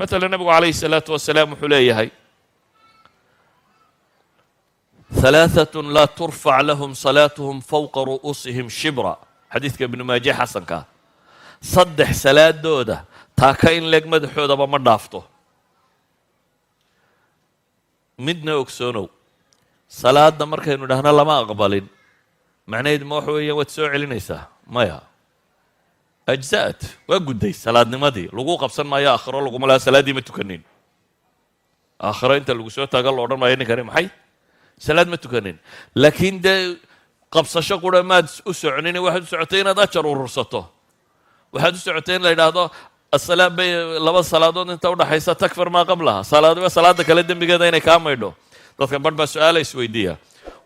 Matalan, Nebigu calayhi salaatu wasalaam wuxuu leeyahay: "ثلاثة لا ترفع لهم صلاتهم فوق رؤوسهم شبرا." Xadiidka Ibnu Maaje xasankaa. Saddex salaadooda taaka in leeg madaxoodaba ma dhaafto. Midna ogsoonow, salaadda markaynu idhahno lama aqbalin, macnaheedu ma waxa weeyaan waad soo celinaysaa? Maya. أجزأت, waa gudday salaadnimadii, lagu qabsan maayo. Aakhiro laguma laha salaaddii ma tukanin. Aakhiro inta lagu soo taago la odhan maayo ninkani maxay salaad ma tukanin. Laakiin dee qabsasho qura maad u soconin. Waxaad u socotay inaad ajar urursato. Waxaad u socotay in la yidhaahdo asalaa bay laba salaadood inta udhaxaysa تكفر ما قبلها, salaadba salaada kale dembigeeda inay kaa maydho. Dadka barh baa su-aala isweydiiya: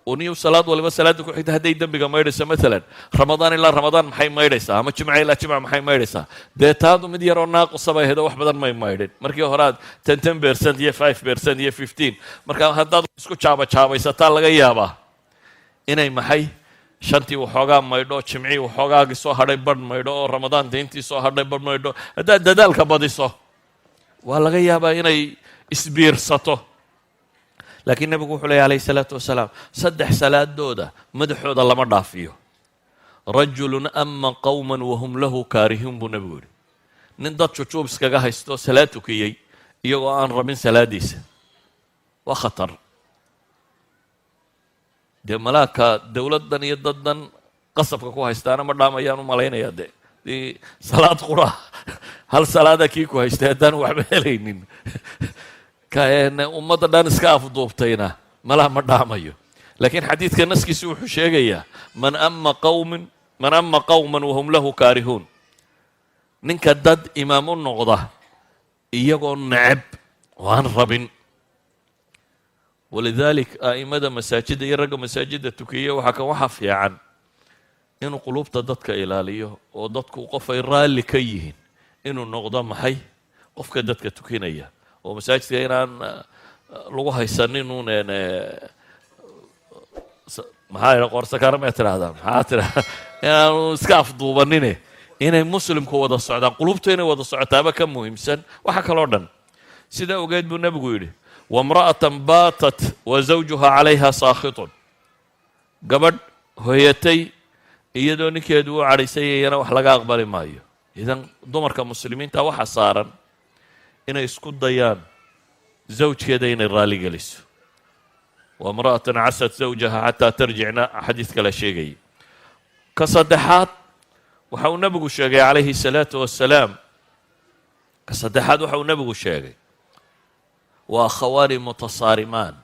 uniyu salaad waliba salaadda ku xigta hadday dembiga maydhayso, maalan Ramadaan ilaa Ramadaan maxay maydhaysaa, ama Jimca ilaa Jimca maxay maydhaysaa? Dee taadu mid yaroo naaqusa bay ahayd oo wax badan may maydhin. Markii hore aad 10% iyo 5% iyo 15, marka haddaad isku jaaba jaabaysataa laga yaabaa inay maxay shantii waxoogaa maydho, jimcii waxoogaagii soo hadhay badh maydho, oo Ramadaanta intii soo hadhay badh maydho. Haddaad dadaalka badiso waa laga yaabaa inay isbiirsato. Laakiin Nebigu wuxuu leeya alayhi salaatu wasalaam, saddex salaadooda madaxooda lama dhaafiyo. "رجل أم قوما وهم له كارهون" buu Nebigu yidhi. Nin dad jujuub iskaga haysto salaad tukiyey iyagoo aan rabin salaadiisa, waa khatar. Dee malaagka dowladdan iyo daddan qasabka ku haystaana ma dhaamayaan u malaynayaa. Dee dii salaad qura, hal salaada kii ku haystay haddaan waxba helaynin, ummadda dhan iska afduubtayna malaha ma dhaamayo. Laakiin xadiidka naskiisu wuxuu sheegayaa من أم قوم من أم قوما وهم له كارهون, ninka dad imaam u noqda iyagoo neceb oo aan rabin. ولذلك a'imada masaajidda iyo ragga masaajidda tukiya waxaa kan waxaa fiican inuu quluubta dadka ilaaliyo, oo dadku qof ay raalli ka yihiin inuu noqdo maxay qofka dadka tukinaya, oo masaajidka inaan lagu haysanin uun. Maxaa yidha qorsakara may tidhahdaa, maxaa tidhahdaa, inaanu iska afduubanine, inay Muslimku wada socdaan, qulubtu inay wada socotaaba ka muhiimsan waxa kaloo dhan. Sidaa ogeed buu Nebigu yidhi: "وامرأة باتت وزوجها عليها ساخط." Gabadh hoyatay iyadoo ninkeedu u cadhaysayayana wax laga aqbali maayo. Idan dumarka Muslimiinta waxaa saaran inay isku dayaan zawjkeeda inay raali geliso. "وامرأة عصت زوجها حتى ترجع" na xadiid kale sheegayay. Ka saddexaad waxa uu Nebigu sheegay calayhi salaatu wasalaam, ka saddexaad waxa uu Nebigu sheegay waa أخوان متصارمان,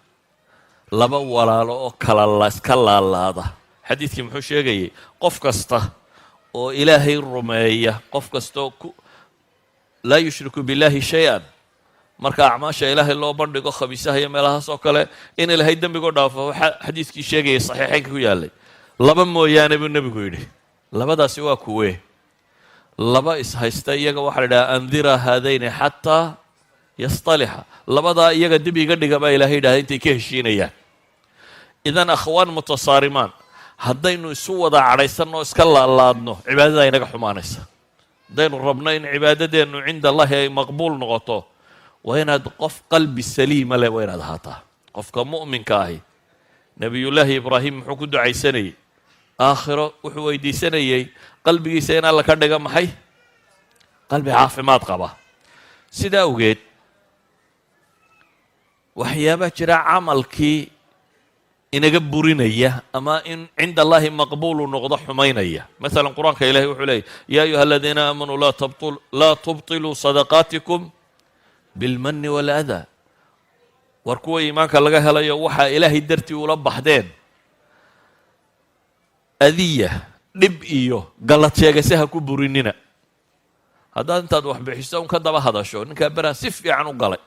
laba walaalo oo kala iska laalaada. Xadiidkii muxuu sheegayey? Qof kasta oo Ilaahay rumeeya, qof kasta oo ku لا يشرك بالله شيئا, marka acmaasha Ilaahay loo bandhigo, khabiisaha iyo meelahaas oo kale, in Ilaahay dembigoo dhaafo, waxaa xadiidkii sheegayay saxiixeynka ku yaallay, laba mooyaane buu Nebigu yidhi. Labadaasi waa kuwee? Laba ishaysta, iyaga waxaa la idhaha: "أنظرا هذين حتى يصطلحا." Labadaa iyaga dib iga dhiga baa Ilahay yidhahda intay ka heshiinayaan. Idan أخوان متصارمان, haddaynu isu wada cadhaysanno o iska laalaadno, cibaadada inaga xumaanaysa. Haddaynu rabno in cibaadadeennu عند الله ay maqbuul noqoto, waa inaad qof qalbi saliima leh, waa inaad ahaataa. Qofka mu'minka ahi, Nebiyullaahi Ibraahim muxuu ku ducaysanayey? Aakhiro wuxuu weydiisanayey qalbigiisa in Alla ka dhiga maxay qalbi caafimaad qaba. Sidaa awgeed waxyaabaa jira camalkii inaga burinaya ama in عند الله maqbuulu noqdo xumaynaya. Masalan, Qur-aanka Ilahay wuxuu leeyay: "يا أيها الذين آمنوا لا تبطلوا صدقاتكم بالمن والأذى." War kuwa iimaanka laga helayo, waxaa Ilaahay dartii ula baxdeen adiya, dhib iyo gallad sheegase ha ku burinina. Haddaad intaad wax bixiso un ka daba hadasho, ninkaa beraan si fiican u galay,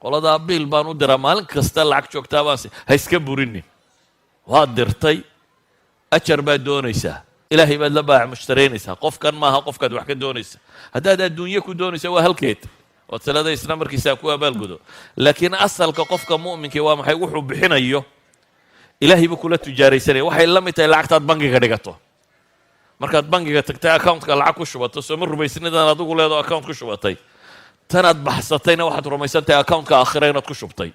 qoladaa biil baan u diraa, maalin kasta lacag joogtaa baan si, ha iska burinin. Waad dirtay, ajar baad doonaysaa, Ilaahay baad la baac mushtaraynaysaa. Qofkan maaha qofkaad wax ka doonaysa. Haddaad adduunye ku doonaysa, waa halkeed waad salada isna markiisaa ku abaalgudo. Laakiin asalka qofka mu'minkii waa maxay? Wuxuu bixinayo Ilaahay buu kula tujaaraysanaya. Waxay la mid tahay lacagtaad bangiga dhigato. Markaad bangiga tagtay, accountka lacag ku shubato, soo ma rumaysnidan adigu leedo account ku shubatay? Tanaad baxsatayna waxaad rumaysan tahay accountka aakhira inaad ku shubtay.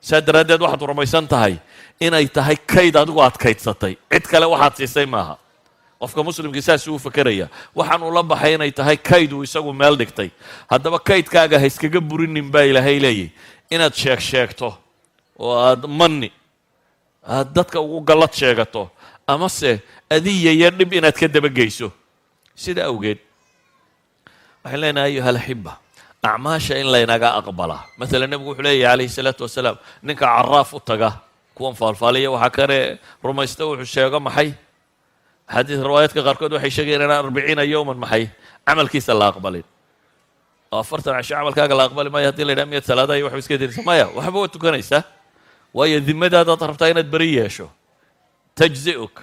Saa daraaddeed waxaad rumaysan tahay inay tahay kayd adigu aad kaydsatay, cid kale waxaad siisay maaha. Qofka muslimkii saasuu u fakeraya, waxaan ula baxay inay tahay kayd uu isagu meel dhigtay. Haddaba kaydkaaga ha iskaga burinin baa Ilaahay leeyahy, inaad sheeg sheegto oo aad mani aad dadka ugu gallad sheegato, amase adiya iyo dhib inaad ka dabageyso. Sida awgeed waxaan leenahay, أيها الأحبة, acmaasha in laynaga aqbalaa. Maalan, nebigu wuxuu leeyahy, calayhi salaatu wasalaam, ninka caraaf u taga, kuwan faalfaaliya, waxaa kane rumaysta wuxuu sheego maxay, axaadiis riwaayaadka qaarkood waxay sheegayaan inaan 40 yowman maxay camalkiisa la aqbalin, oo 40 casho camalkaaga la aqbali maayo. Hadii la yidhaha, "Miyaad salaadaha iyo waxba iska diraysa?" Maya, waxba waad tukanaysaa, waayo dimadaadaad rabtaa inaad beri yeesho. تجزئك,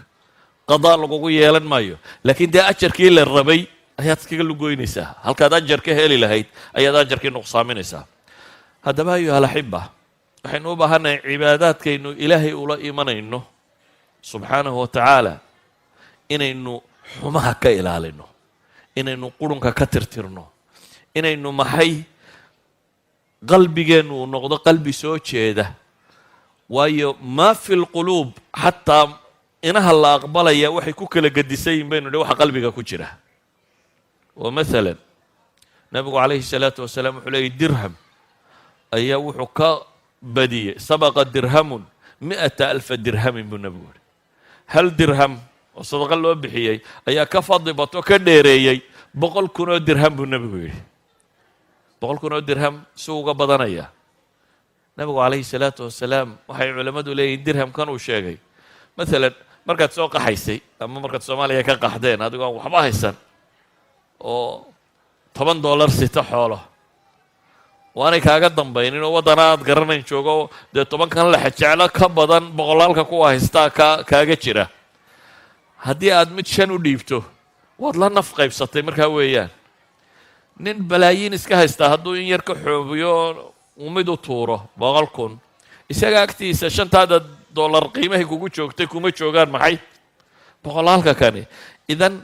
qadaa lagugu yeelan maayo, laakiin dee ajarkii la rabay ayaad iskaga lugoynaysaa. Halkaad ajar ka heli lahayd ayaad ajarkii nuqsaaminaysaa. Haddaba, أيها الأحبة, waxaynu u baahannahay cibaadaadkaynu Ilaahay ula imanayno, subxaanahu wa tacaala, inaynu xumaha ka ilaalino, inaynu qurunka ka tirtirno, inaynu maxay qalbigeennu uu noqdo qalbi soo jeeda. Waayo ما في القلوب, xataa inaha la aqbalaya waxay ku kala gedisan yihin baynu nidhi waxa qalbiga ku jira. Oo maalan nabigu, calayhi salaatu wasalaam, wuxuu leeyay dirham ayaa wuxuu ka badiyey, سبق درهم مائة ألف درهم buu nabigu yihi. Hal dirham oo sadaqa loo bixiyey ayaa ka fadli bato, ka dheereeyey 100,000 oo dirham buu nebigu yidhi. 100,000 oo dirham si uga badanaya nabigu, calayhi salaatu wasalaam, waxay culammadu leeyihin dirhamkan uu sheegay, maalan markaad soo qaxaysay ama markaad Soomaaliya ka qaxdeen, adigoo aan waxba haysan oo $10 sita, xoolo waanay kaaga dambaynin oo waddana aad garanayn joogo, dee tobankan lexe jeclo ka badan boqolaalka kuwa haystaa ka kaaga jira. Haddii aad mid shan u dhiibto, waad la naf qaybsatay. Markaa weeyaan nin balaayiin iska haystaa hadduu in yar ka xoobiyo uu mid u tuuro 100,000, isaga agtiisa shantaada dollar qiimahay kugu joogtay kuma joogaan maxay boqolaalka kani. Idan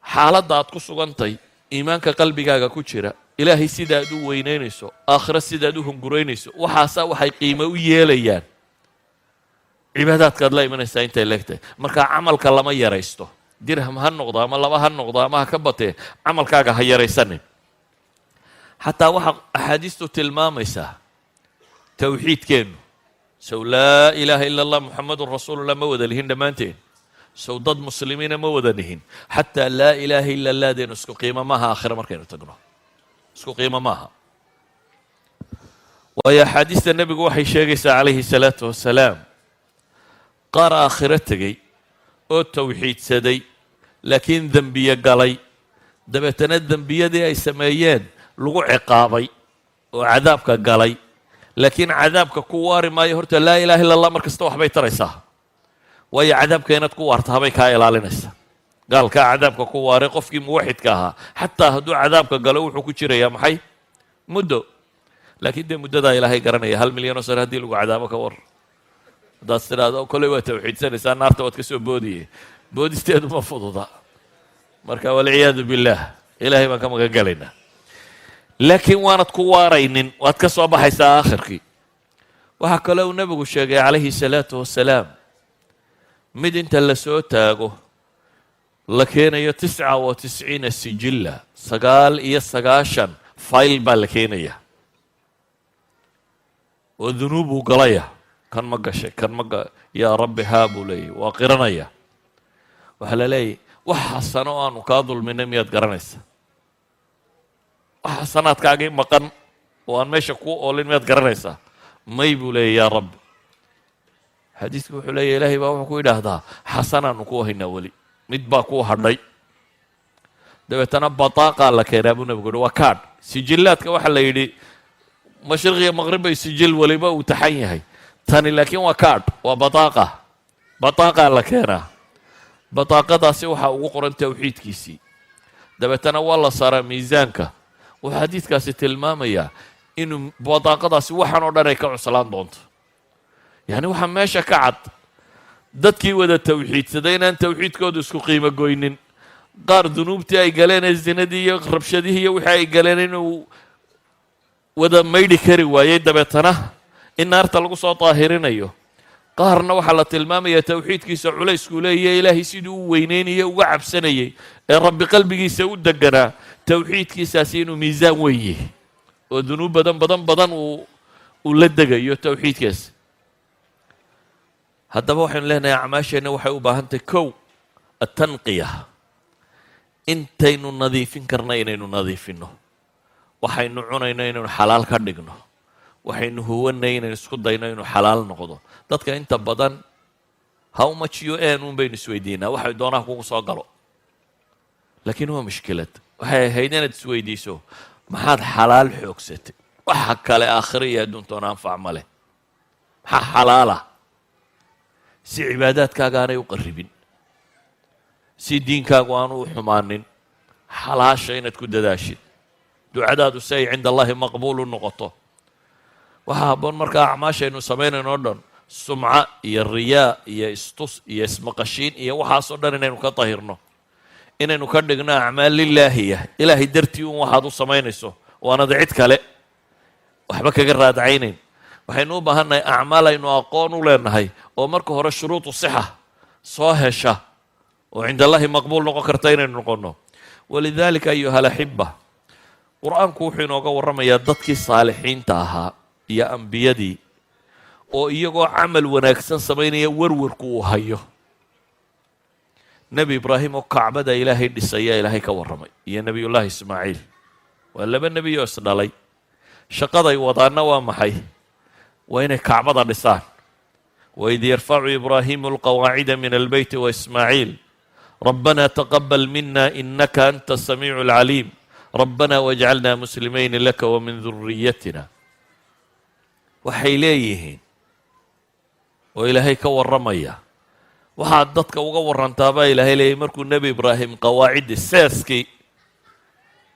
xaaladda aad ku sugantay, iimaanka qalbigaaga ku jira, Ilaahay sidaad u weynaynayso, aakhiro sidaad u hunguraynayso, waxaasaa waxay qiimo u yeelayaan cibaadaadkaad la imanaysaa intay leegtahay. Marka camalka lama yaraysto, dirham ha noqdo ama laba ha noqdo ama ha ka batee, camalkaaga ha yaraysanin. Xataa waxaa axaadiistu tilmaamaysaa towxiidkeennu, sow لا إله إلا الله محمد رسول الله ma wada lihin dhammaanteen? Sow dad muslimiina ma wada nihin? Xataa لا إله إلا الله deenu isku qiimo maaha. Aakhira markaynu tagno isku qiimo maaha, waayo axaadiista nebigu waxay sheegaysaa, calayhi salaatu wasalaam, qaar aakhiro tegey oo towxiidsaday laakiin dembiye galay, dabeetana dembiyadii ay sameeyeen lagu ciqaabay oo cadaabka galay, laakiin cadaabka ku waari maayo. Horta لا إله إلا الله mar kasta waxbay taraysaa, waayo cadaabka inaad ku waarta habay kaa ilaalinaysaa. Gaalkaa cadaabka ku waaray, qofkii muwaxidka ahaa xataa hadduu cadaabka galo wuxuu ku jirayaa maxay muddo, laakiin dee muddadaa Ilaahay garanaya. 1 milyan oo sano haddii lagu cadaabo, ka war haddaad tidhaahdo kolley waa tawxiidsanaysaa, naarta waad ka soo boodiye, boodisteedu ma fududa. Marka والعياذ بالله, Ilaahay baan ka magan galaynaa. Laakiin waanad ku waaraynin, waad ka soo baxaysaa aakhirkii. Waxaa kale uu nebigu sheegay, calayhi salaatu wasalaam, mid inta la soo taago la keenayo 99 سجلا, 99 fayl baa la keenaya oo dunuub uu galaya. Kan ma gashay? Kan ma yaa rabbi? Haa, buu leeyahy, waa qiranaya. Waxaa la leeyahy, wax xasano oo aanu kaa dulminay miyaad garanaysa? Wax xasanaadkaagii maqan oo aan meesha kuu oolin miyaad garanaysaa? May, buu leeyay, yaa rabbi. Xadiisku wuxuu leeyahy, Ilaahay baa wuxuu ku yidhaahdaa, xasanaanu kuu haynaa, weli mid baa kuu hadhay. Dabeetana بطاقة la keenaa buu nabigu yihi. Waa kaadh. Sijillaadka waxaa la yidhi mashriqiya maqrib bay sijil waliba uu taxan yahay, tani laakiin waa kaadh, waa بطاقة. بطاقة la keenaa, bataaqadaasi waxaa ugu qoran tawxiidkiisii. Dabeetana waa la saaraa miisaanka. Wuxuu xadiidkaasi tilmaamayaa inuu bataaqadaasi waxaan oo dhan ay ka cuslaan doonto. Yacni waxaa meesha ka cad dadkii wada tawxiidsaday inaan tawxiidkoodu isku qiimo goynin, qaar dunuubtii ay galeen ee zinadii iyo rabshadihii iyo wixii ay galeen inuu Wada maydhi kari waayey, dabeetana in naarta lagu soo daahirinayo. Qaarna waxaa la tilmaamayaa towxiidkiisa culayskuu leeyahy, Ilaahay siduu u weyneynaya, uga cabsanayay, ee Rabbi qalbigiisa u deganaa, towxiidkiisaasi inuu miisaan weyn yahay oo dunuub badan badan badan uu la degayo towxiidkaas. Haddaba waxaynu leenahay, acmaasheenna waxay u baahan tahay kow التنقية, intaynu nadiifin karna inaynu nadiifinno. Waxaynu cunayno inaynu xalaal ka dhigno, waxaynu huwanay inaynu isku dayno inuu xalaal noqdo. Dadka inta badan "How much you earn?" un baynu isweydiinaa, waxay doonaha kugu soo galo. Laakiin waa mushkilad. Waxay ahayd inaad isweydiiso, maxaad xalaal xoogsatay? Waxa kale aakhiro iyo adduuntoona anfac ma leh. Maxaa xalaala si cibaadaadkaaga aanay u qarribin, si diinkaagu aanu u xumaanin? Xalaasha inaad ku dadaashid, ducadaadu si ay عند الله maqbuul u noqoto. Waxaa habboon markaa acmaashaynu samaynayno o dhan sumca iyo riyaa iyo istus iyo ismaqashiin iyo waxaasoo dhan inaynu ka dahirno, inaynu ka dhigno acmaal lilaahiya, Ilaahay dartii un waxaad u samaynayso waanad cid kale waxba kaga raadcaynayn. Waxaynu u baahannahay acmaal aynu aqoon u leenahay oo marka hore شروط صحة soo hesha oo عند الله maqbuul noqon karta inaynu noqonno. ولذلك أيها الأحبة, Qur-aanku wuxuu inooga warramayaa dadkii saalixiinta ahaa iyo ambiyadii oo iyagoo camal wanaagsan samaynaya warwarku uu hayo. Nebi Ibraahim oo Kacbada Ilaahay dhisaya Ilaahay ka warramay, iyo Nebiyullaahi Ismaaciil. Waa laba nebi oo isdhalay. Shaqaday wadaanna waa maxay? Waa inay Kacbada dhisaan. وإذ يرفع إبراهيم القواعد من البيت وإسماعيل ربنا تقبل منا إنك أنت السميع العليم ربنا واجعلنا مسلمين لك ومن ذريتنا. Waxay leeyihiin oo Ilaahay ka warramaya, waxaad dadka uga warrantaabaa Ilaahay leeyahy, markuu Nebi Ibraahim qawaaciddi, seeskii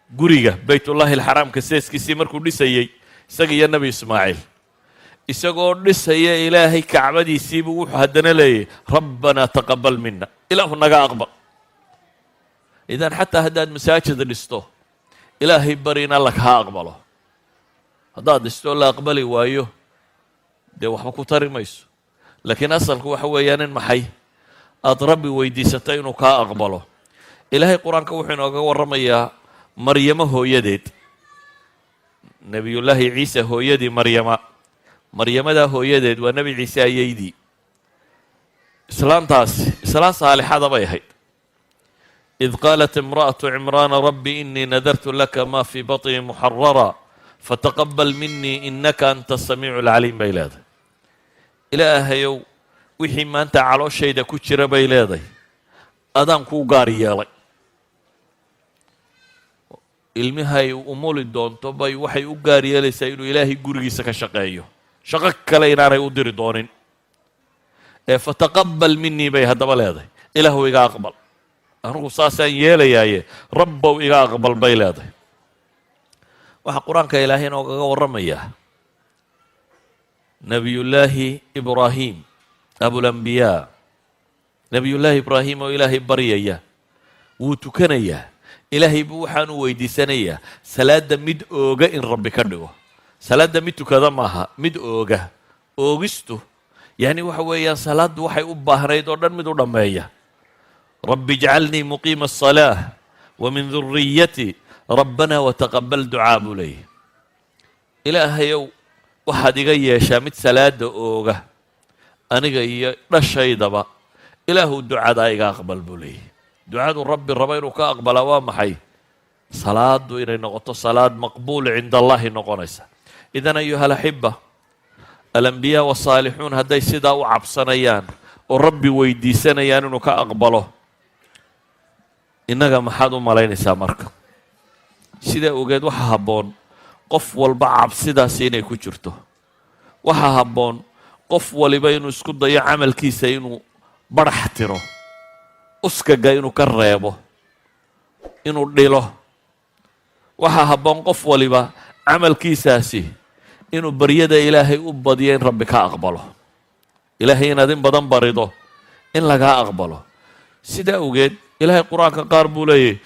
guriga Baytullaahi Alxaraamka, seeskiisii markuu dhisayey, isaga iyo Nebi Ismaaciil, isagoo dhisaya Ilaahay Kacbadiisiibuu wuxuu haddana leeyahy: ربنا تقبل منا, Ilaahu naga aqbal. إذن xataa haddaad masaajid dhisto, Ilaahay bari in Alla kaa aqbalo. Haddaad dhisto la aqbali waayo, dee waxba ku tari mayso. Laakiin asalku waxa weeyaan in maxay aada Rabbi weydiisato inuu kaa aqbalo. Ilaahay Qur-aanka wuxuu inooga warramayaa Maryamo hooyadeed, Nebiyullaahi Ciise hooyadii Maryama. Maryamadaa hooyadeed waa Nebi Ciise ayaydii. Islaantaasi islaan saalixada bay ahayd. إذ قالت امرأة عمران رب إني نذرت لك ما في بطني محررا فتقبل مني إنك أنت السميع العليم bay leedahay. Ilaahayow, wixii maanta calooshayda ku jira, bay leedahay, adaan kuu gaar yeelay. Ilmihay umuli doonto bay waxay u gaar yeelaysaa inuu Ilaahay gurigiisa ka shaqeeyo, shaqo kale inaanay u diri doonin. Ee فتقبل مني bay haddaba leedahay, Ilaahu iga aqbal, anugu saasaan yeelayaaye, Rabbow iga aqbal bay leedahay. Waxaa Qur-aanka Ilaahay inoogaga warramayaa Nebiyullaahi Ibraahim, أبو الأنبياء. Nebiyullaahi Ibraahim oo Ilaahay baryaya, wuu tukanayaa. Ilaahay buu waxaanu weydiisanayaa salaadda mid ooga in Rabbi ka dhigo. Salaadda mid tukada maaha, mid ooga. Oogistu yacni waxa weeyaan salaaddu waxay u baahnayd oo dhan mid u dhammeeya. رب اجعلني مقيم الصلاة ومن ذريتي ربنا وتقبل دعاء buu leeyahy. Ilaahayow, waxaad iga yeeshaa mid salaada ooga, aniga iyo dhashaydaba. Ilaahu ducadaa iga aqbal buu leeyahy. Ducadu Rabbi raba inuu ka aqbalaa waa maxay? Salaadu inay noqoto salaad maqbuul عند الله noqonaysa. إذن أيها الأحبة, الأنبياء والصالحون hadday sidaa u cabsanayaan oo Rabbi weydiisanayaan inuu ka aqbalo, innaga maxaad u malaynaysaa? Marka sidaa ogeed, waxa habboon qof walba cabsidaasi inay ku jirto. Waxaa habboon qof waliba inuu isku dayo camalkiisa inuu badhax tiro, uskaga inuu ka reebo, inuu dhilo. Waxaa habboon qof waliba camalkiisaasi inuu baryada Ilaahay u badiyo in Rabbi ka aqbalo. Ilaahay inaad in badan barido in lagaa aqbalo. Sidaa awgeed Ilaahay Qur-aanka qaar buu leeyahy: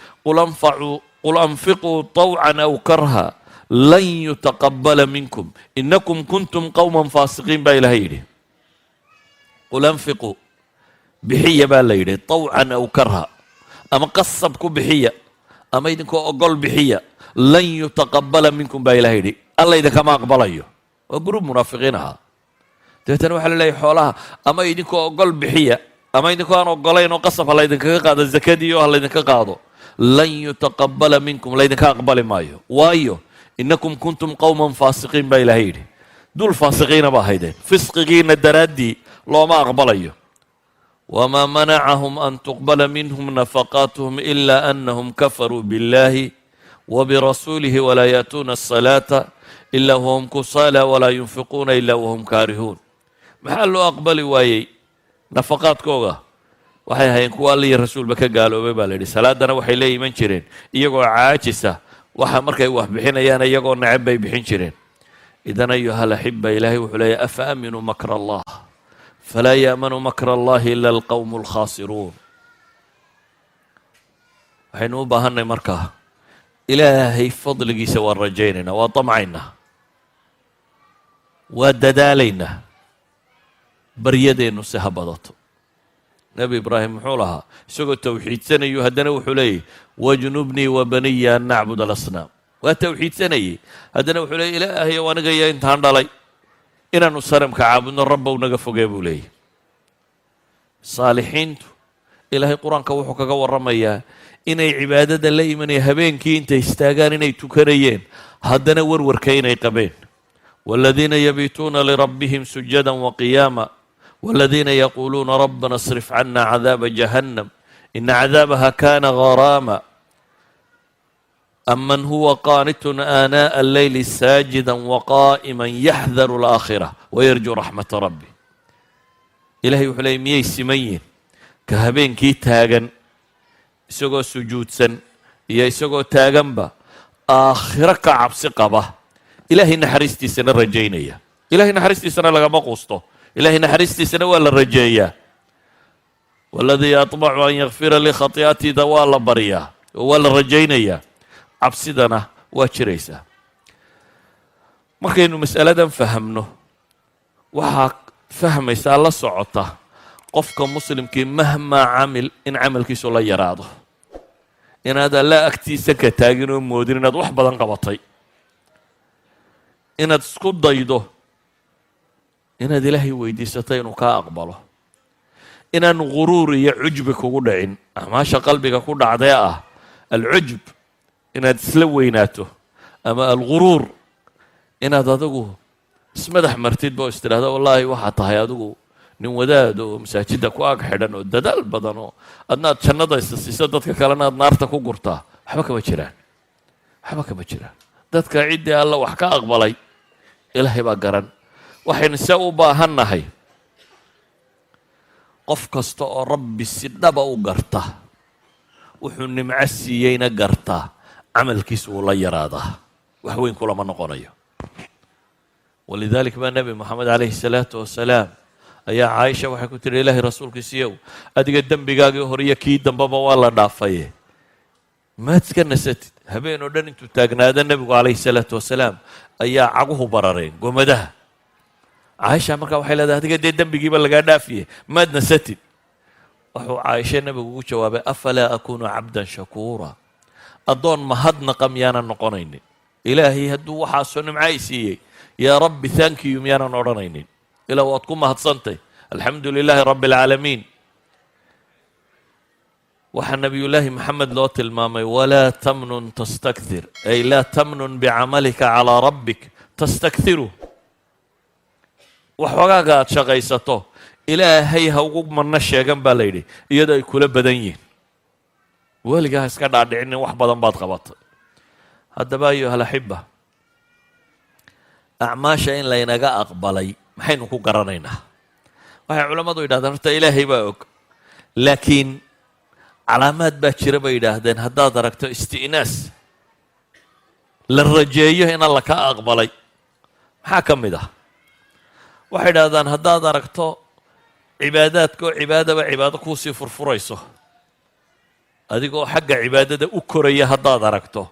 قل أنفقوا طوعا أو كرها Lan yutaqabala minkum inakum kuntum qowman faasiqiin, baa Ilahay yidhi. Qul anfiquu, bixiya baa la yidhi, طawcan aw karha, ama qasab ku bixiya ama idinkoo ogol bixiya. Lan yutaqabala minkum, baa Ilahay yidhi, Alla idinkama aqbalayo. Waa group munaafiqiin ahaa. Dabeetana waxaa la leeyahy, xoolaha ama idinkoo ogol bixiya ama idinkoo aan ogolayn oo qasab ha laydinkaga qaado zakadii oo ha laydinka qaado, lan yutaqabala minkum, laydinka aqbali maayo. Waayo, inakum kuntum qowman faasiqiin, baa Ilahay yidhi. Dul faasiqiina ba ahaydeen, fisqigiina daraaddii looma aqbalayo. Wamaa manacahum an tuqbala minhum nafaqaatuhum ila anahum kafaruu biاllahi wbirasuulihi walaa yaatuuna asalaata ila wahum kusaala walaa yunfiquuna ila wahum kaarihuun. Maxaa loo aqbali waayey nafaqaadkooga? Waxay ahaayeen kuwa Alla iyo rasuulba ka gaaloobay, baa la yidhi. Salaadana waxay la iman jireen iyagoo caajisa, waxa markay wax bixinayaan iyagoo necab bay bixin jireen. Idan, ayuha alaxiba, Ilaahay wuxuu leeyahy: afa aaminuu makra Allah falaa yaamanu makra allahi ila alqowmu alkhaasiruun. Waxaynu u baahanay markaa, Ilaahay fadligiisa waan rajaynaynaa, waa damcaynaa, waa dadaalaynaa, baryadeennu si ha badato. Nebi Ibraahim muxuu lahaa? Isagoo towxiidsanayu haddana wuxuu leeyahy: wajnubnii wa baniya an nacbud alasnaam. Waa towxiidsanayey, haddana wuxuu leeyay: Ilaahayow, aniga iyo intaan dhalay inaanu sanamka caabudno Rabbow naga fogee, buu leeyahy. Saalixiintu, Ilaahay Qur-aanka wuxuu kaga warramayaa inay cibaadada la imanayeen, habeenkii intay istaagaan inay tukanayeen, haddana warwarka inay qabeen. Waladiina yabiituuna lirabbihim sujada waqiyaama waladiina yaquuluuna rabbana اصrif cana cadaaba jahannam ina cadaabaha kana garaama. Aman huwa qaanitun aanaaءa alleyli saajida waqaa'ima yaxdaru alaakhira wayarjuu raxmata rabbi. Ilahay wuxuu leeyay: miyay siman yihin ka habeenkii taagan isagoo sujuudsan iyo isagoo taaganba aakhiro ka cabsi qaba, Ilaahay naxariistiisana rajaynaya? Ilahay naxariistiisana lagama quusto, Ilahay naxariistiisana waa la rajeeyaa. Waladii aطmacu an yakfira lii khati'atida waa la baryaa oo waa la rajaynayaa, cabsidana waa jiraysaa. Markaynu mas'aladan fahamno, waxaa fahmaysaa la socota qofka muslimkii mahmaa camil in camalkiisu la yaraado, inaad Alla agtiisa ka taagin oo moodin inaad wax badan qabatay, inaad isku daydo inaad Ilaahay weydiisato inuu kaa aqbalo, inaan guruur iyo cujbi kugu dhicin. Acmaasha qalbiga ku dhacdee ah alcujb, inaad isla weynaato, ama alguruur, inaad adigu ismadax martid ba oo is tidhahda: wallaahi, waxaa tahay adigu nin wadaad oo masaajidda ku ag xidhan oo dadaal badan, oo adna aad jannada isa siiso, dadka kalena aad naarta ku gurtaa. Waxba kama jiraan, waxba kama jiraan. Dadka ciddii Alla wax ka aqbalay Ilaahay baa garan. Waxaynu se u baahan nahay, qof kasta oo Rabbi si dhaba u garta, wuxuu nimco siiyeyna gartaa, camalkiisu wuu la yaraadaa, wax weyn kulama noqonayo. Walidalik baa Nebi Moxamed calayhi salaatu wasalaam ayaa Caaisha waxay ku tidhi: Ilaahay rasuulkiisiiyow, adiga dembigaagii hore iyo kii dambeba waa la dhaafaye, maad iska nasatid? Habeen oo dhan intuu taagnaado nebigu calayhi salaatu wasalaam ayaa caguhu barareen, gomadaha. Caaisha markaa waxay leedahay: adiga dee dembigiiba lagaa dhaafiye, maad nasatid? Wuxuu Caaisha nebigu ugu jawaabay: afalaa akuunu cabdan shakuura? Addoon mahadnaqa miyaanan noqonaynin? Ilaahay hadduu waxaasoo nimca i siiyey, yaa Rabbi, thank you, miyaanan odhanaynin? Ilaa waad ku mahadsantay, alxamdu lilaahi rabbi alcaalamiin. Waxaa Nabiyullaahi Maxamed loo tilmaamay: walaa tamnun tastakthir, ay laa tamnun bicamalika calaa rabbik tastakhiru. Waxoogaaga aad shaqaysato Ilaahay ha ugu manno sheegan, baa la yidhi, iyadoo ay kula badan yihiin. Weligaa ha iska dhaadhicinin wax badan baad qabatay. Haddaba, ayuha alaxiba, acmaasha in laynaga aqbalay maxaynu ku garanaynaa? Waxay culammadu yidhahdeen, horta Ilaahay baa og, laakiin calaamaad baa jira, bay yidhaahdeen. Haddaad aragto isti'naas la rajeeyo in Alla ka aqbalay, maxaa ka mid ah? Waxay idhahdaan, haddaad aragto cibaadaadka oo cibaadaba cibaado kuusii furfurayso, adigoo xagga cibaadada u koraya haddaad aragto.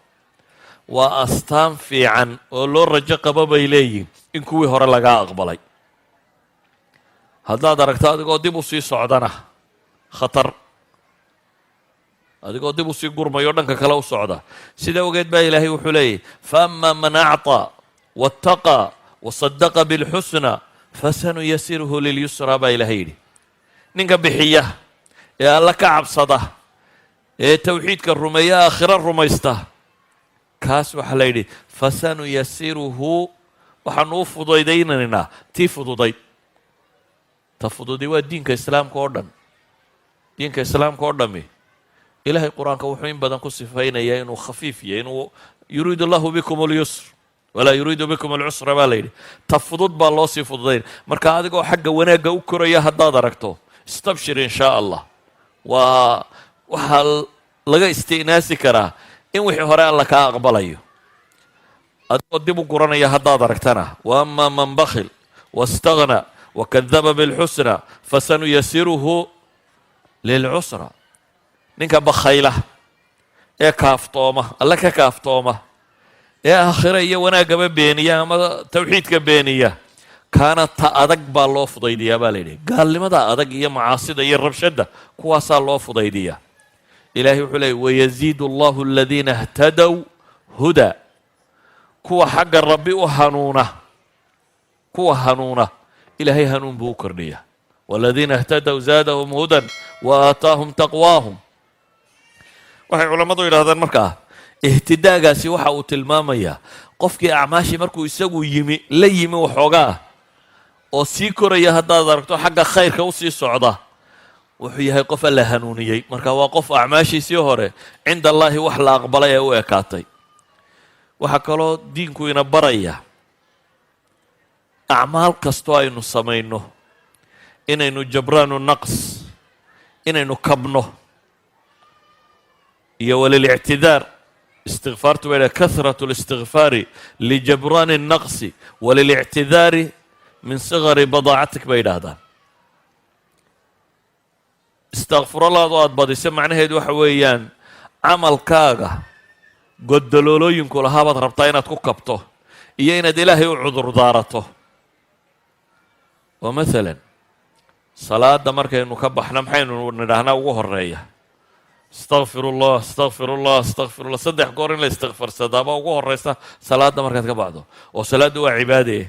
Waa astaan fiican oo loo rajo qabo, bay leeyihin, in kuwii hore lagaa aqbalay. Haddaad aragto adigoo dib u sii socdana, khatar, adigoo dib usii gurmayo, dhanka kale u socda. Sida ogeed baa Ilaahay wuxuu leeyahy: فأما من أعطى واتقى وصدق بالحسنى فسنيسره لليسرى, baa Ilaahay yidhi. Ninka bixiya ee Alla ka cabsada ee towxiidka rumeeya, aakhiro rumaysta, kaas waxaa la yidhi: فسنيسره, waxaanu u fudaydaynaynaa tii fududayd. Ta fududay waa diinka Islaamka oo dhan. Diinka Islaamka oo dhami, Ilahay Qur-aanka wuxuu in badan ku sifaynayaa inuu khafiif yahay, inuu يريد الله بكم اليسر ولا يريد بكم العسر, baa la yidhi. Ta fudud baa loo sii fududayn. Marka adigoo xagga wanaagga u koraya haddaad aragto, istabshir, in shaa Allah. Waa waxaa laga isti'naasi karaa in wixii hore Alla kaa aqbalayo. Adigoo dib u guranaya haddaad aragtana: وأما من بخل واستغنى وكذب بالحسنى فسنيسره للعسرى. Ninka bakhayla ee kaaftooma, Alle ka kaaftooma, ee aakhira iyo wanaaggaba beeniya ama tawxiidka beeniya, kaana ta adag baa loo fudaydiyaa, baa la yidhi. Gaalnimada adag iyo macaasida iyo rabshadda, kuwaasaa loo fudaydiyaa. Ilaahay wuxuu leeyay: ويزيد الله الذين اهتدوا هدى. Kuwa xagga Rabbi u hanuuna, kuwa hanuuna, Ilaahay hanuun buu u kordhiyaa. والذين اهتدوا زادهم هدى وآتاهم تقواهم. Waxay culammadu yidhahdaan, markaa ihtidaagaasi waxa uu tilmaamayaa qofkii acmaashii markuu isagu yimi, la yimi waxoogaa oo sii koraya haddaad aragto, xagga khayrka usii socda, wuxuu yahay qof Alla hanuuniyey. Marka waa qof acmaashiisii hore عند الله wax la aqbalay ee u ekaatay. Waxaa kaloo diinku ina baraya acmaal kastoo aynu samayno inaynu جبران النقص, inaynu kabno, iyo وللاعتذار. Istikfaartu bay كثرة الاستغفار لجبران النقص وللاعتذار من صغر بضاعتك, bay yidhaahdaan. Istakfuralaadu aada badisa macnaheedu waxa weeyaan camalkaaga goddaloolooyinku lahaa baad rabtaa inaad ku kabto iyo inaad Ilaahay u cudur daarato. Oo maalan salaada markaynu ka baxno, maxaynu nidhaahnaa ugu horeeya? Astaqfir ullah, astaqfir ullah, astaqfir ullah. Saddex goor in la istikfarsadaaba ugu horeysa salaadda markaad ka baxdo, oo salaaddu waa cibaade.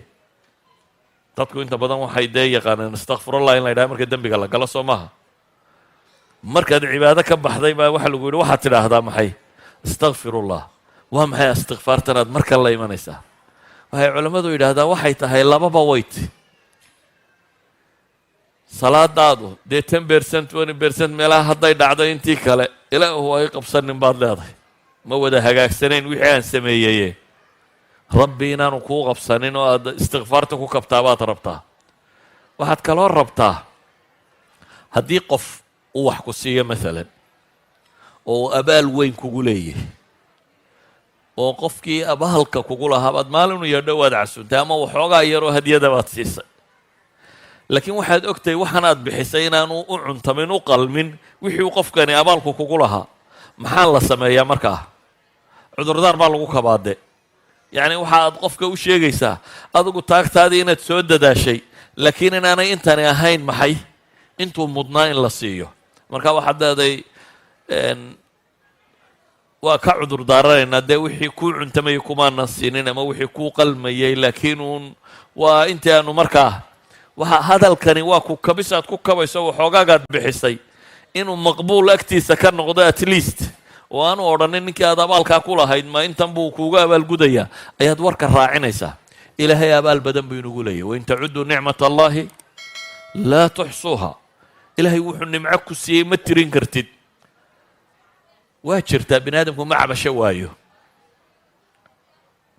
Dadku inta badan waxay dee yaqaaneen istakfirullah in la yidhaha marka dembiga la galo, soo maaha? Markaad cibaado ka baxday baa waxaa lagu yidhi waxaad tidhaahdaa maxay? Istakfirullah. Waa maxay istikfaartan aad marka la imanaysaa? Waxay culammadu yidhaahdaan waxay tahay lababa wayt. Salaadaadu dee 10%, 20% meelaha hadday dhacdo, intii kale Ilaahu ay qabsanin baad leedahay. Ma wada hagaagsanayn wixii aan sameeyeye, Rabbi inaanu kuu qabsanin oo aad istikfaarta ku kabtaa baad rabtaa. Waxaad kaloo rabtaa, haddii qof uu wax ku siiyo maalan, oo uu abaal weyn kugu leeyahay, oo qofkii abaalka kugu lahaa baad maalinu yeedho, waad casuuntay ama waxoogaa yaroo hadyada baad siisay, laakiin waxaad ogtahay waxan aad bixisay inaanu u cuntamin, u qalmin wixii uu qofkani abaalku kugu lahaa. Maxaa la sameeyaa markaa? Cudurdaar baa lagu kabaade. Yacni waxa aad qofka u sheegaysaa adigu taagtaadii inaad soo dadaashay, laakiin inaanay intani ahayn maxay intuu mudnaa in la siiyo. Marka waxaad leeday: waa ka cudur daaranaynaa, dee wixii kuu cuntamayay kumaanan siinin ama wixii kuu qalmayay, laakiin uun waa intii aanu markaa. Waxa hadalkani waa ku kabis aad ku kabayso waxoogaagaad bixisay inuu maqbuul agtiisa ka noqdo, at least, oo aanu odhanin ninkii aad abaalkaa ku lahayd ma intan buu kuuga abaalgudayaa, ayaad warka raacinaysaa. Ilaahay abaal badan buu inugu leeyahy. وإن تعدوا نعمة الله لا تحصوها. Ilaahay wuxuu nimco ku siiyey ma tirin kartid. Waa jirtaa, bini aadamku ma cabasho waayo,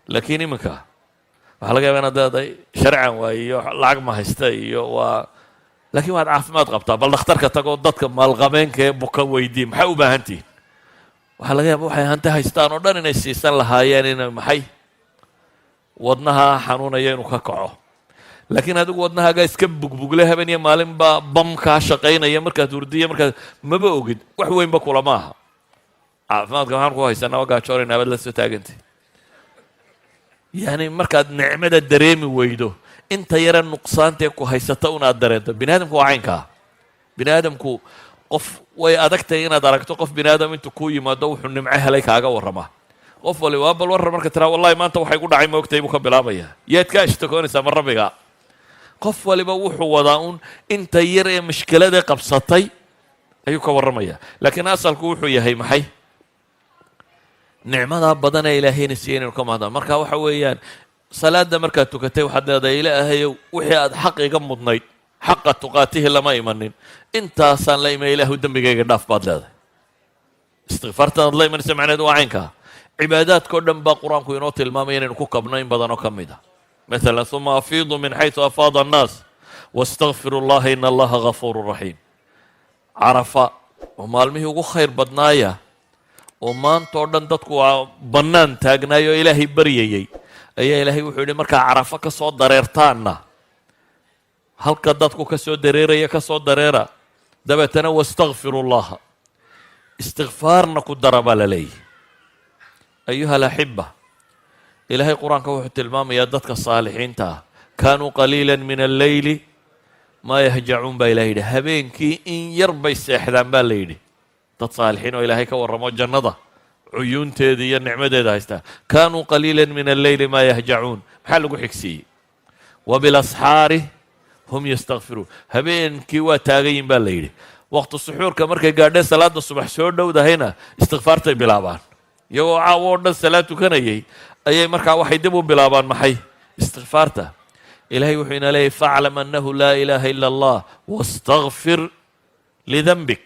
laakiin iminka waxaa laga yaba inaad leedahay sharcan waaye iyo lacag ma haysta iyo waa, laakiin waad caafimaad qabtaa. Bal dhakhtarka tagoo dadka maalqabeenka ee buka weydii: maxaa u baahan tihin? Waxaa laga yaaba waxay hanti haystaan oo dhan inay siisan lahaayeen inay maxay wadnaha xanuunaya inuu ka kaco, laakiin adigu wadnahaagaa iska bugbugle, habeen iyo maalin baa bam kaa shaqaynaya markaad hurdiya, markaad maba ogid, wax weynba kulama aha. Caafimaadka waxaan ku haysanaa waa gaajoonaynaa baad la soo taagantay. Yacni markaad nicmada dareemi weydo, inta yare nuqsaantee ku haysata un aad dareento. Bini aadamku waa caynkaa. Bini aadamku qof way adagtahay inaad aragto qof bini aadam intuu kuu yimaado wuxuu nimco helay kaaga warramaa. Qof wali waa bal warran marka tiraa, "Wallahi maanta waxay ku dhacay moogtay," buu ka bilaabaya. Yaad ka ashtakoonaysaa? Ma rabbiga? Qof waliba wuxuu wadaa un inta yar ee mashkilada qabsatay ayuu ka warramaya. Laakiin asalku wuxuu yahay maxay? Nicmadaa badan ee ilaahayna siiyey inaynu ka mahadnaa. Marka waxa weeyaan, salaadda markaad tukatay waxaad leedahay, "Ilaahayow, wixii aad xaq iga mudnayd, xaqa tuqaatihi, lama imanin, intaasaan la imay, Ilaahu dembigayga dhaaf," baad leedahay. Istikfaartan aad la imanaysa macneheedu waa caynkaa. Cibaadaadka o dhan baa Qur-aanku inoo tilmaamaya inaynu ku kabno in badan oo ka mid ah. Masalan, ثم أفيضوا من حيث أفاض الناس واستغفروا الله إن الله غفور رحيم. Carafa oo maalmihii ugu khayr badnaaya oo maanta oo dhan dadku waa bannaan taagnaay oo Ilaahay baryayey, ayaa Ilaahay wuxuu yidhi, markaa Carafo ka soo dareertaanna, halka dadku ka soo dareeraya ka soo dareera, dabeetana واستغفروا الله, istikfaarna ku dara baa la leeyahy. أيها الأحبة, Ilaahay Qur-aanka wuxuu tilmaamayaa dadka saalixiinta ah, كانوا قليلا من الليل ما يهجعون baa Ilahay yidhi. Habeenkii in yar bay seexdaan baa la yidhi. Dad saalixiin oo Ilaahay ka warramo, jannada cuyuunteeda iyo nicmadeeda haystaa, كانوا قليلا من الليل ما يهجعون. Maxaa lagu xigsiiyey? وبالأسحار هم يستغفرون. Habeenkii waa taagayin baa la yidhi. Waqti suxuurka markay gaadheen, salaada subax soo dhowdahayna, istikfaartay bilaabaan. Iyagoo caawo oo dhan salaad tukanayay ayay markaa waxay dib u bilaabaan maxay? Istikfaarta. Ilahay wuxuu ina leeyahy, فاعلم أنه لا إله إلا الله واستغفر لذنبك.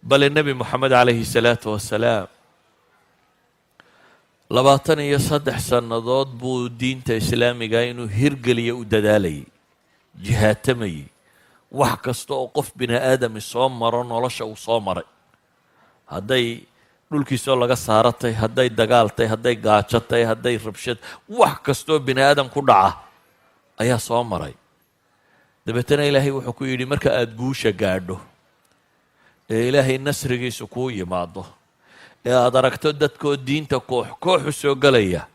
Bale Nebi Moxamed calayhi الsalaatu wasalaam 23 sannadood buu diinta islaamiga inuu hirgeliyo u dadaalayay, jihaatamayey. Wax kasta oo qof bini aadami soo maro nolosha uu soo maray, hadday dhulkiisoo laga saaratay, hadday dagaaltay, hadday gaajatay, hadday rabshad, wax kastoo bini aadam ku dhaca ayaa soo maray. Dabeetana Ilaahay wuxuu ku yidhi, marka aada guusha gaadho ee Ilaahay nasrigiisu kuu yimaado ee aada aragto dadkoo diinta koox kooxu soo gelaya,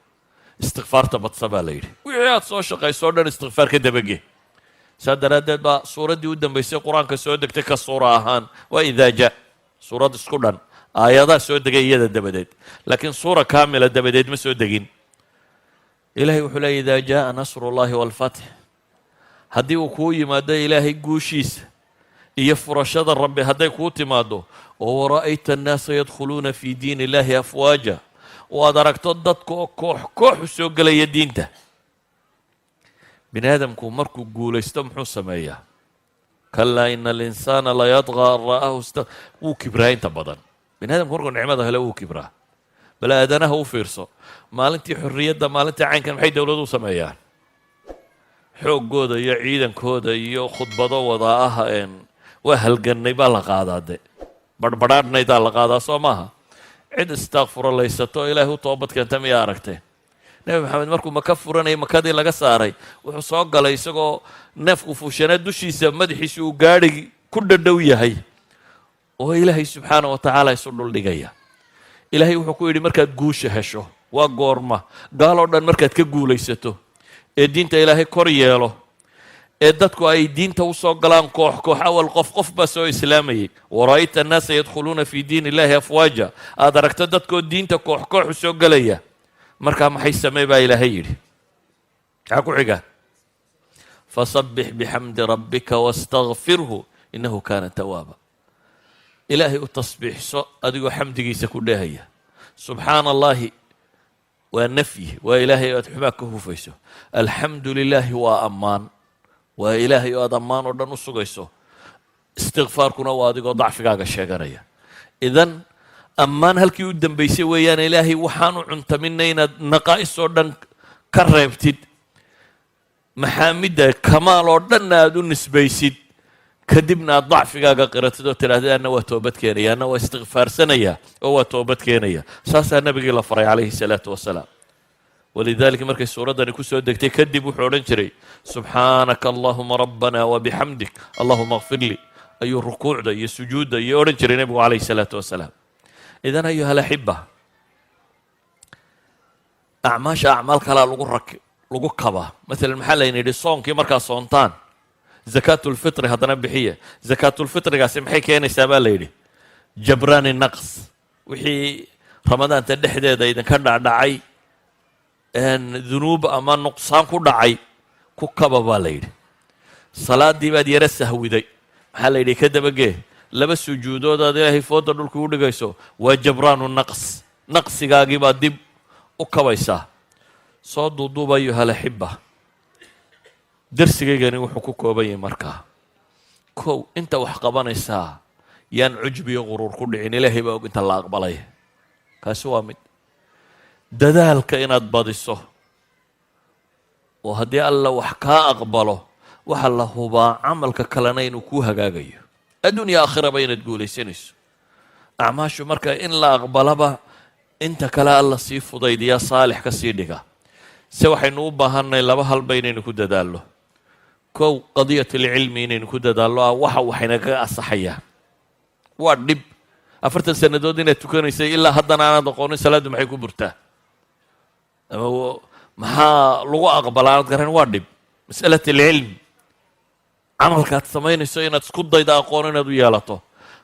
istikfaarta badsa baa la yidhi. Wixii aad soo shaqayso o dhan istikfaar ka dabage. Saa daraaddeed baa suuraddii u dambaysay Qur-aanka soo degtay ka suura ahaan waa إذا جاء. Suurad isku dhan aayadaa soo degay iyada dabadeed, laakiin suura kaamila dabadeed ma soo degin. Ilahay wuxuu leeyay, إذا جاء نصر الله والفتح, haddii uu kuu yimaado Ilaahay guushiisa iyo furashada Rabbi hadday kuu timaado, oo ورأيت الناس يدخلون في دين الله أفواجا, oo aad aragto dadka oo koox koox u soo gelaya diinta. Bini aadamku markuu guulaysto muxuu sameeyaa? كلا إن الإنسان ليطغى أن رآه است. Wuu kibraa inta badan. Bini aadamku markuu nicmada hele wuu kibraa. Bal aadanaha u fiirso, maalintii xorriyadda, maalintii caynkan, maxay dowladu sameeyaan? Xooggooda iyo ciidankooda iyo khudbado wadaa ah, waa halgannay baa la qaadaa, de barhbadhaadhnaydaa la qaadaa, soo maaha? Cid istaakfurolaysato, Ilaahay u toobad keenta miyaa aragteen? Nebi Maxamed markuu Maka furanayay, Makadii laga saaray, wuxuu soo galay isagoo neefku fuushanaa dushiisa, madaxiisa uu gaadhi ku dhadhow yahay, oo Ilaahay subxaana wa tacaala isu dhuldhigaya. Ilaahay wuxuu ku yidhi, markaad guusha hesho, waa goorma? Gaaloo dhan markaad ka guulaysato ee diinta Ilaahay kor yeelo ee dadku ay diinta usoo galaan koox koox, awal qof qof baa soo islaamayay, ورأيت الناس يدخلون في دين الله أفواجا, aad aragto dadkoo diinta koox koox u soo gelaya, markaa maxay samey baa Ilaahay yidhi? Maxaa ku xiga? فسبح بحمد ربك واستغفره إنه كان توابا. Ilaahay u tasbiixso adigoo xamdigiisa ku dheehaya. Subxaana Allahi waa nafyi, waa Ilaahay aad xumaa ka hufayso. Alxamdu lilaahi waa ammaan, waa Ilaahay oo aad ammaan oo dhan u sugayso. Istikfaarkuna waa adigoo dacfigaaga sheeganaya. Idan ammaan halkii u dambaysay weeyaan. Ilaahay waxaanu cuntaminay inaad naqaa'is oo dhan ka reebtid, maxaamidda kamaal oo dhanna aad u nisbaysid, kadibna aad dacfigaaga qiratid oo tidhahdid, "Anna waa toobad keenaya, anna waa istikfaarsanaya oo waa toobad keenaya." Saasaa nabigii la faray calayhi salaatu wasalaam. ولذلك markay suuraddani ku soo degtay kadib wuxuu odhan jiray, سبحانك اللهم ربنا وبحمدك اللهم اغفر لي, ayuu rukuucda iyo sujuudda iyo odhan jiray nebigu calayhi salaatu wasalaam. إذن أيها الأحبة, Acmaasha acmaal kalaa lagu rak lagu kabaa. Maalan, maxaa layna yidhi? Soonkii markaa soontaan, zakaatulfitri haddana bixiya. Zakaatulfitrigaasi maxay keenaysaa baa la yidhi? Jabraani naqs, wixii Ramadaanta dhexdeeda idinka dhacdhacay, dunuub ama nuqsaan ku dhacay, ku kaba baa la yidhi. Salaaddii baad yaro sahwiday, maxaa la yidhi? Ka dabagee laba sujuudood aad Ilaahay fooda dhulka u dhigayso. Waa jabraanu naqs, naqsigaagii baad dib u kabaysaa. Soo duuduub, أيها الأحبة, darsigaygani wuxuu ku kooban yahay markaa: kow, inta wax qabanaysaa yaan cujbiyo quruur ku dhicin. Ilaahay baa og inta la aqbalay. Kaasi waa mid. Dadaalka inaad badiso, oo haddii Alla wax kaa aqbalo, waxa la hubaa camalka kalena inuu kuu hagaagayo, addunya aakhiraba inaad guulaysanayso. Acmaashu marka in la aqbalaba, inta kale Alla sii fudaydiyaa, saalix ka sii dhiga. Se waxaynu u baahanay laba halba inaynu ku dadaallo. Kow, قضية العلم inaynu ku dadaallo, ah waxa waxaynagaga asaxayaan. Waa dhib 40 sannadood inaad tukanaysay, ilaa haddana aanaad aqoonin salaaddu maxay ku burtaa ama maxaa lagu aqbalaa aanad garan. Waa dhib. مسألة العلم, camalkaad samaynayso inaad isku dayda aqoon inaad u yeelato.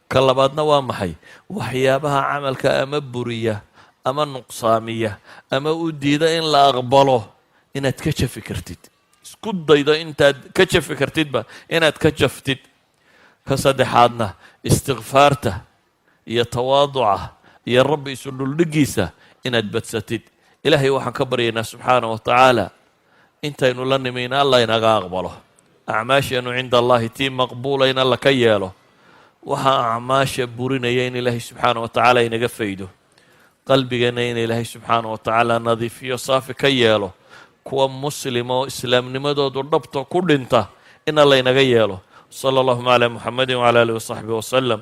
Ka labaadna waa maxay? Waxyaabaha camalka ama buriya ama nuqsaamiya ama u diida in la aqbalo inaad ka jafi kartid, isku daydo intaad ka jafi kartidba inaad ka jaftid. Ka saddexaadna, istikfaarta iyo tawaaduca iyo Rabbi isu dhuldhigiisa inaad badsatid. Ilaahay waxaan ka baryaynaa subxaana wa tacaala intaynu la nimayna Alla inaga aqbalo, acmaasheennu عند الله tii maqbuula in Alla ka yeelo, waxaa acmaasha burinaya in Ilaahay subxaana wa tacaala inaga faydo, qalbigeenna in Ilaahay subxaana wa tacaala nadiifiyo, saafi ka yeelo, kuwa muslima oo islaamnimadoodu dhabta ku dhinta in Alla inaga yeelo. صلى اللهم على محمد وعلى آله وصحبه وسلم.